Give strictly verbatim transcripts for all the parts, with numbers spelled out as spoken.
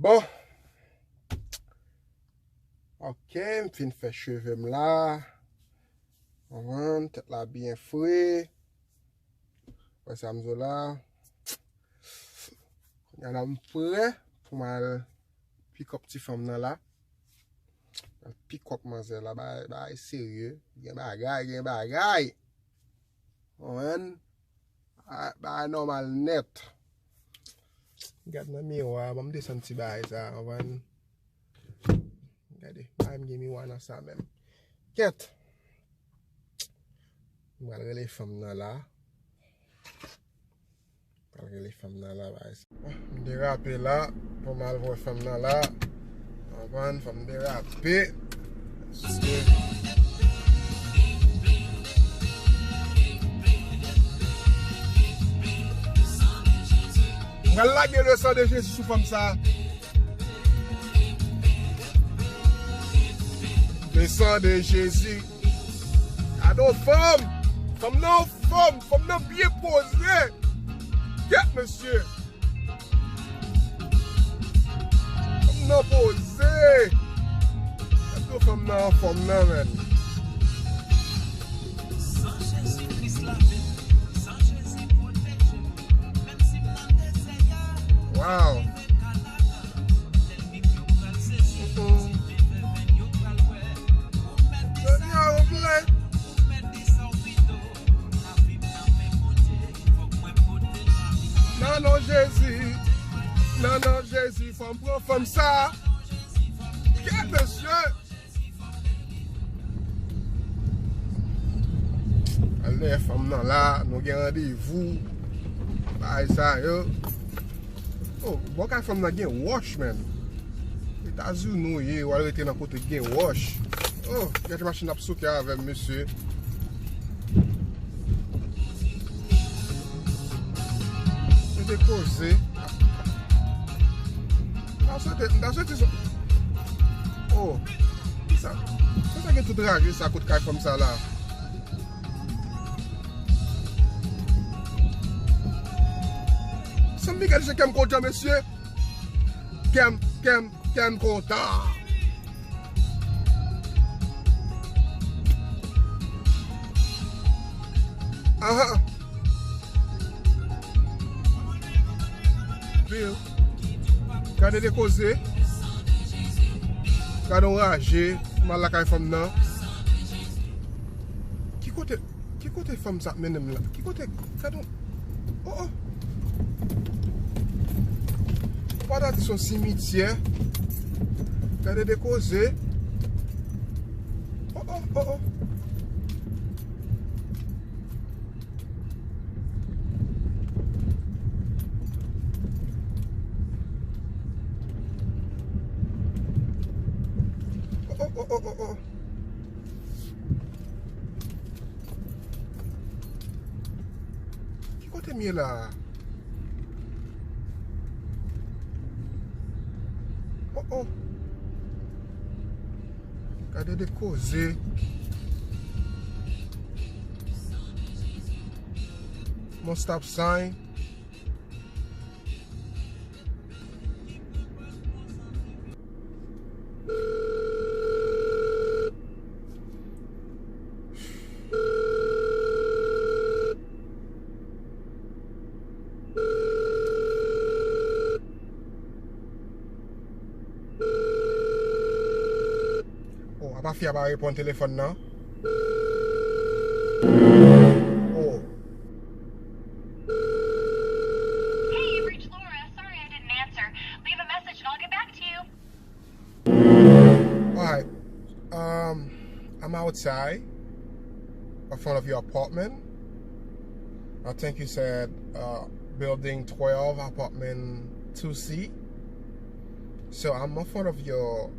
Bon. Ok, m fin fè cheve m la. Konprann, tèt la byen fre. Wè sa m di w la. Kounye a la m prè pou m al pick up ti fanm nan la. Al pick up manzè la, bagay, bagay serye. Gen bagay, gen bagay. Konprann? Bagay, bagay nòmal nèt. Gad nan miwa, ban m desann ti bagay sa, konprann? Gade, pa menm gen miwa nan sa menm. Kèt! M pral rele fanm nan la. M pral rele fanm nan la, bay. M derape la, pou m al wè fanm nan la. Konprann, fò m derape. M pral lage le sang de Jésus sou fanm sa. Le sang de Jésus. Gade yon fanm. Fanm nan anfòm. Fanm nan byen poze. Kèt, mesye. Fanm nan poze. Gade yon fanm nan anfòm nan, menn. Wow. Nan non Jezi, nan non Jezi, fò m pran fanm sa. Kèt, mesye. Al dèyè fanm nan la, nou gen randevou. Bagay sa yo. Oh, bò kay fanm nan gen wòch, menn. Etazini w ye, w al rete nan kote k gen wòch. Oh, gade machin ap souke avè m, mesye. Se te koze. M ta swete, m ta swete sa. Oh, sa, sa, sa gen tout raje sa kot kay fanm sa la. San Miguel, se kè m kontan, mesye. Kè m, kè m, kè m kontan. Aha. Gade de koze. Gade yon raje. M al lakay fanm nan. Ki kote? Ki kote fanm sa ap mennen m la? Ki kote? Gade yon... Oh, oh. Ou pa ta di se yon simityè. Gade de koze. Oh, oh, oh, oh. Oh, oh, oh, oh, oh, oh. Ki kote m ye la? Oh, oh. Gade de koze. Mon stop sign. Oh, apa fi a pa reponn telefòn nan? Oh. Hey, you've reached Laura. Sorry I didn't answer. Leave a message and I'll get back to you. Alright. Um, I'm outside, in front of your apartment. I think you said, uh, building twelve, apartment two C. So I'm in front of your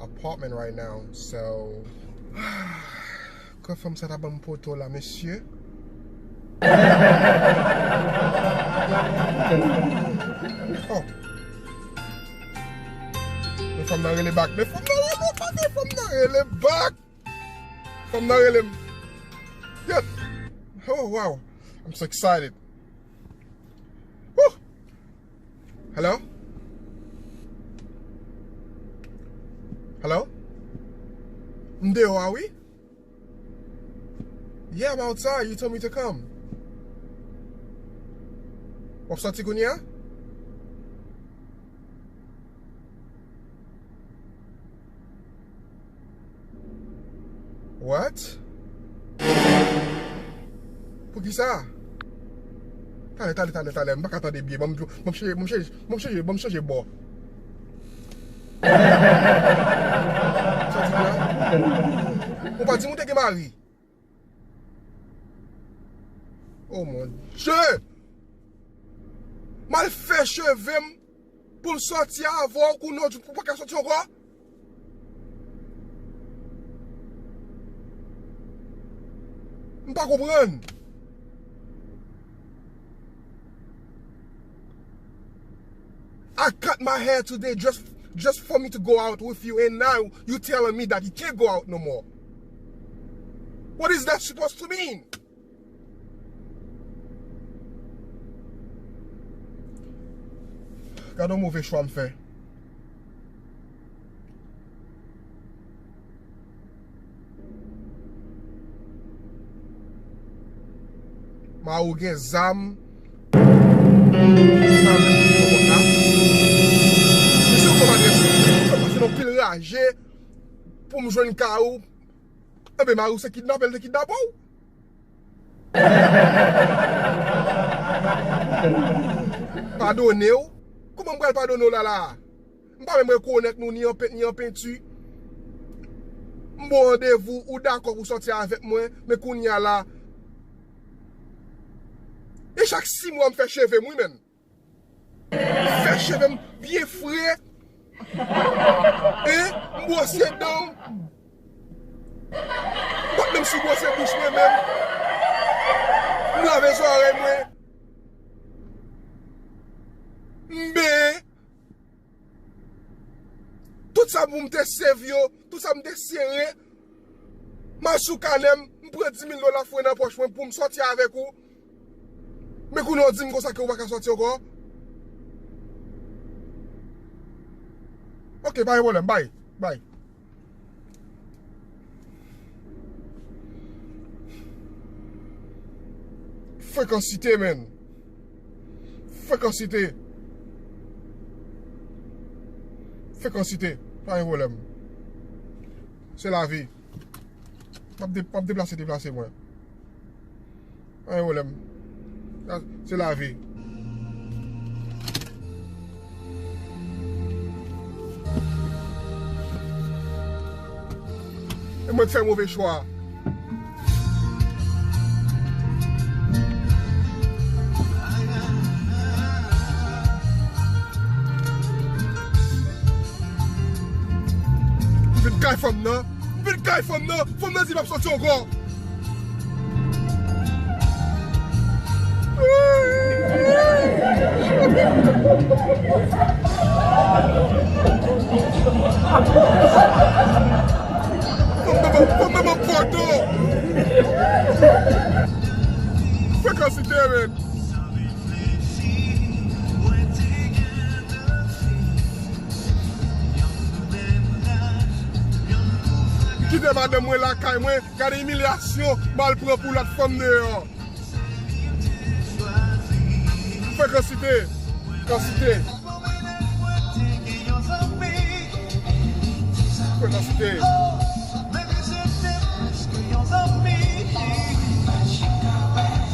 apartment right now. So, Kò fanm sa ta ban m poto la, mesye. Oh. Men fanm nan rele bak. Men fanm nan rele bak. Men fanm nan rele bak. Fanm nan rele m. Yes. Oh, wow. I'm so excited. Woo. Hello? Deyò a, wi. Yeah, I'm outside. You told me to come. W ap sòti kounye a? What? Poukisa? Talè, talè, talè, talè. M pa ka tande byen. Ban m, ban m chanje, ban m chanje, ban m chanje, ban m chanje bò. Sa w di la? Ou pa di m ou te gen mari? Oh mon Dieu! M al fè cheve m pou m sòti avè w, kounye a w di pou pa ka sòti ankò? M pa konprann. I cut my hair today just just for me to go out with you, and now you telling me that you can't go out no more. What is that supposed to mean? Gade yon move chwa m fè. Mari w gen zam. Misye w konn adrès ou. Misye w pase nan pil raje pou m jwenn kay ou. Enben, mari w se kidnapè, l te kidnape w. Padone w? Kòman m pral padone w la la? M pa menm rekonèt nou ni an pent, ni an penti. M ba w randevou, ou dakò pou sòti avèk mwen, men kounye a la, e chak sis mwa m fè cheve m, wi, menn. M fè cheve m byen fre. E m bwose dan m. M pa t menm sou bwose bouch mwen menm. M lave zòrèy mwen. M benyen. Tout sa pou m te save yo, tout sa m te sere, m al sou kanè m, m pran dis mil dola fre nan pòch mwen pou m sòti avèk ou. Men kounye a w di m konsa ke ou pa ka sòti ankò. Ok, pa gen pwoblèm, bay, bay. Frekansite, menn. Frekansite. Frekansite. Pa gen pwoblèm. Se lavi. M ap de-, m ap deplase, deplase mwen. Pa gen pwoblèm. Se lavi. E mwen k fè move chwa. M vin kay fanm nan. M vin kay fanm nan. Fanm nan di l p ap sòti ankò. Fanm nan ban m foto. Frekansite, men. Kite madanm mwen lakay mwen, gade imilyasyon m al pran pou lòt fanm deyò. Frekansite. Kansite. Frekansite.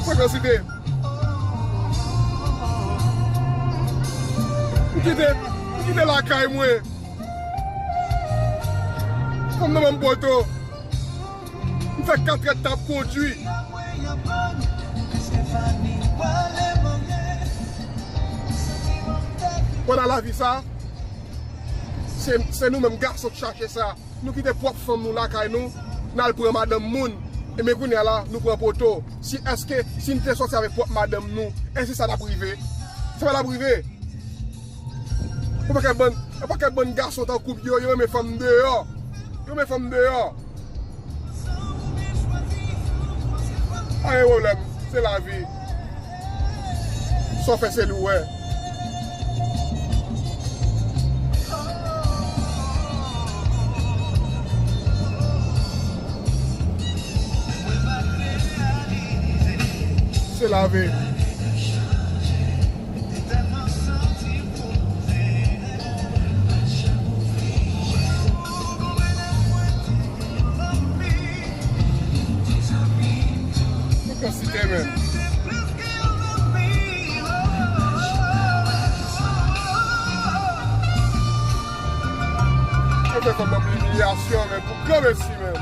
Frekansite. M kite, m kite lakay mwen. Fanm nan ban m poto. M fè katrèt t ap kondui. Wala lavi sa. Se, se nou menm gason k chache sa. Nou kite pwòp fanm nou lakay nou, n al pran madanm moun. Ebyen kounye a la, nou pran poto. Si èske, si n te sòti avèk pwòp madanm nou, èske sa t ap rive? Sa pa t ap rive. Yon pakèt bann, yon pakèt bann gason tankou m yo, yo renmen fanm deyò. Yo renmen fanm deyò. Pa gen pwoblèm, se lavi. Sa w fè se li w wè. Se lavi. Mwen konsidere, men. Mwen fè fanm nan emilyasyon, men, pou granmesi, men.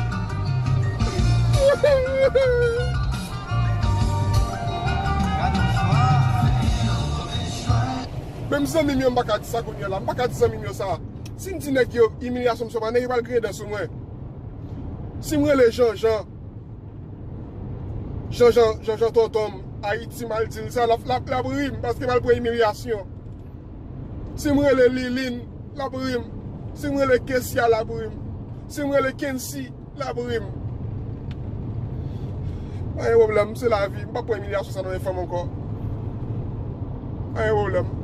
Menm zanmi m yo, m pa ka di sa kounye a la. M pa ka di zanmi m yo sa. Si m di nèg yo imilyasyon m sou mwen, nèg yo pral griyen dan sou mwen. Si m rele Jean Jean, Jean Jean, Jean Jean tonton m, Ayiti, m al di l sa, l ap, l ap, l ap ri m, paske m al pran imilyasyon. Si m rele Liline, l ap ri m. Si m rele Kessia, l ap ri m. Si m rele Kency, l ap ri m. Pa gen pwoblèm, se lavi. M p ap pran imilyasyon sa nan men fanm ankò. Pa gen pwoblèm.